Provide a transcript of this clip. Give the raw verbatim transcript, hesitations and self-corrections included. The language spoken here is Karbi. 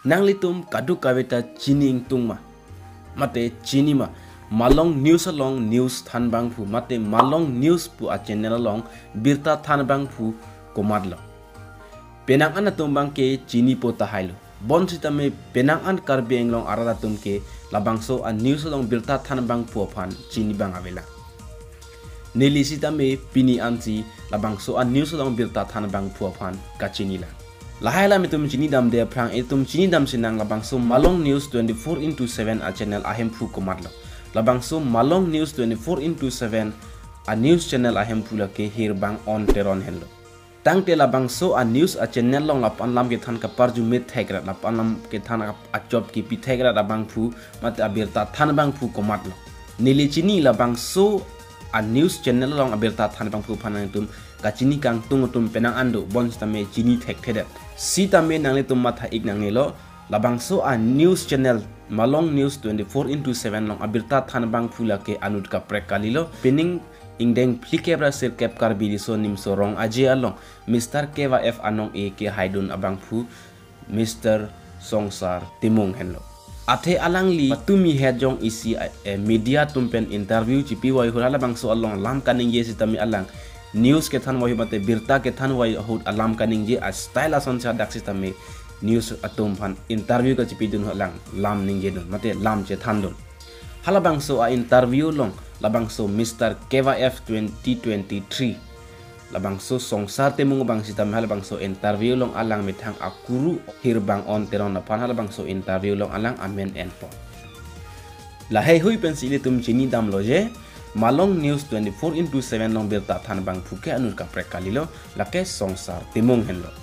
Nanglitum kadokave ta chini ingtung ma? Mate chini ma? Malong News along news than abangphu, mate Malong News pu a channel along birta than abangphu komatlo? Penang an atum abangke chinipo tahai lo. Bonsitame penang an Karbi Anglong arat atum ke labangso a news along birta than abangphu aphan chini abang avelang. Neli sitame pini ansi labangso a news along birta than abangphu aphan kachinilang. Lahai alam itum chinidamde aphrang, itum chinidam sinang labangso Malong News twenty-four into seven a channel ahemphu komatlo. Labangso Malong News twenty-four into seven a news channel ahemphu lake Hirbang On Teron henlo. Tangte labangso a news a channel along lapu-an lam kethan kaparjumit thekrat, lapu-an lam kethan ap-, achot kipi thekrat abangphu, mate abirta than abangphu komatlo? Neli chini, labangso a news channel along abirta than abangphu aphan nangtum kachini kangtung atum penang an do, bonsitame chini thekthedet. Sitame nanglitum matha-ik nangnelo, labangso a news channel Malong News twenty-four into seven along abirta than abangphu lake anut kaprek kalilo. Pining ingdeng phlikep ra sirkep Karbi Riso Nimso Rong Aje along Mister K Y F anong-e kehaidun abangphu Mister Songsar Timung henlo. Athe alangli patumi het jong isi, eh, media atum pen interview chipi-oi ahut halabangso along lam kaningje sitame alang news kethan-oi ahut mate birta kethan-oi ahut alam kaningje a style asonsi hadak sitame news atum aphan interview kachipidun ahut alang lam ningjedun mate lam chethandun. Halabangso a interview along labangso Mister K Y F twenty twenty-three, labangso Songsar Timung abang sitame halabangso interview along alang methang akuru Hirbang On Teron aphan halabangso interview along alang amen enpo. Lahai hui pensi ilitum chinidamlo je, Malong News twenty-four into seven along birta than abangphu ke anut kaprek kalilo, lake Songsar Timung henlo.